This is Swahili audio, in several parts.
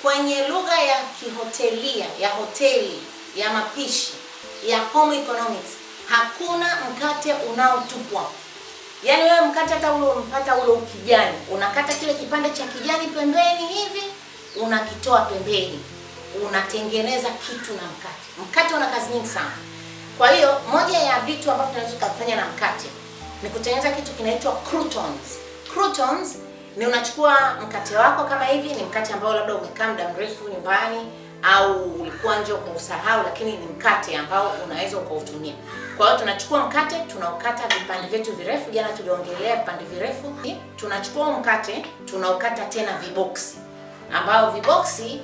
Kwenye lugha ya kihotelia, ya hoteli, ya mapishi, ya home economics, hakuna mkate unaotupwa. Yaani wewe mkate hata ule umpata ule ukijani, unakata kile kipande cha kijani pembeni hivi, unakitoa pembeni, unatengeneza kitu na mkate. Mkate una kazi nyingi sana. Kwa hiyo moja ya vitu ambavyo tunaweza kufanya na mkate ni kutengeneza kitu kinaitwa croutons. Croutons ni unachukua mkate wako kama hivi, ni mkate ambao labda umekaa muda mrefu nyumbani au ulikuwa nje ukausahau, lakini ni mkate ambao unaweza ukautumia. Kwa hiyo tunachukua mkate tunaukata vipande vyetu virefu. Jana tuliongelea vipande virefu. Tunachukua mkate tunaukata tena viboksi, ambao viboksi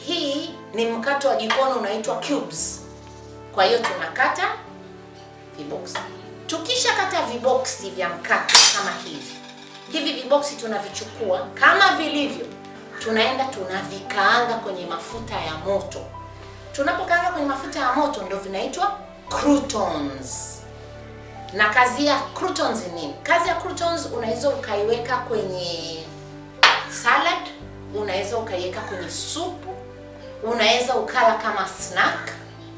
hii ni mkate wa jikoni unaitwa cubes. Kwa hiyo tunakata viboksi. Tukishakata viboksi vya mkate kama hivi, hivi viboksi tunavichukua kama vilivyo, tunaenda tunavikaanga kwenye mafuta ya moto. Tunapokaanga kwenye mafuta ya moto ndio vinaitwa croutons. Na kazi ya croutons ni nini? Kazi ya croutons unaweza ukaiweka kwenye salad, unaweza ukaiweka kwenye supu, unaweza ukala kama snack.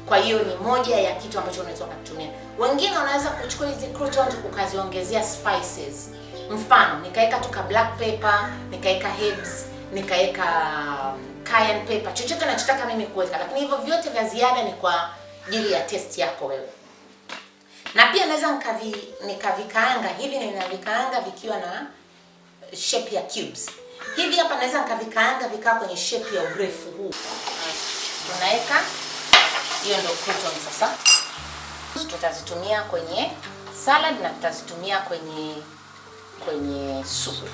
Kwa hiyo ni moja ya kitu ambacho unaweza ukatumia. Wengine wanaweza kuchukua hizi croutons ukaziongezea spices. Mfano, nikaweka tu ka black pepper, nikaweka herbs, nikaweka cayenne pepper, chochote nachotaka mimi kuweka, lakini hivyo vyote vya ziada ni kwa ajili ya taste yako wewe. Na pia naweza nikavikaanga hivi, ninavikaanga vikiwa na shape ya cubes. Hivi hapa naweza nikavikaanga vikaa kwenye shape ya urefu huu. Tunaweka hiyo ndio crouton sasa. Tutazitumia kwenye salad na tutazitumia kwenye soup.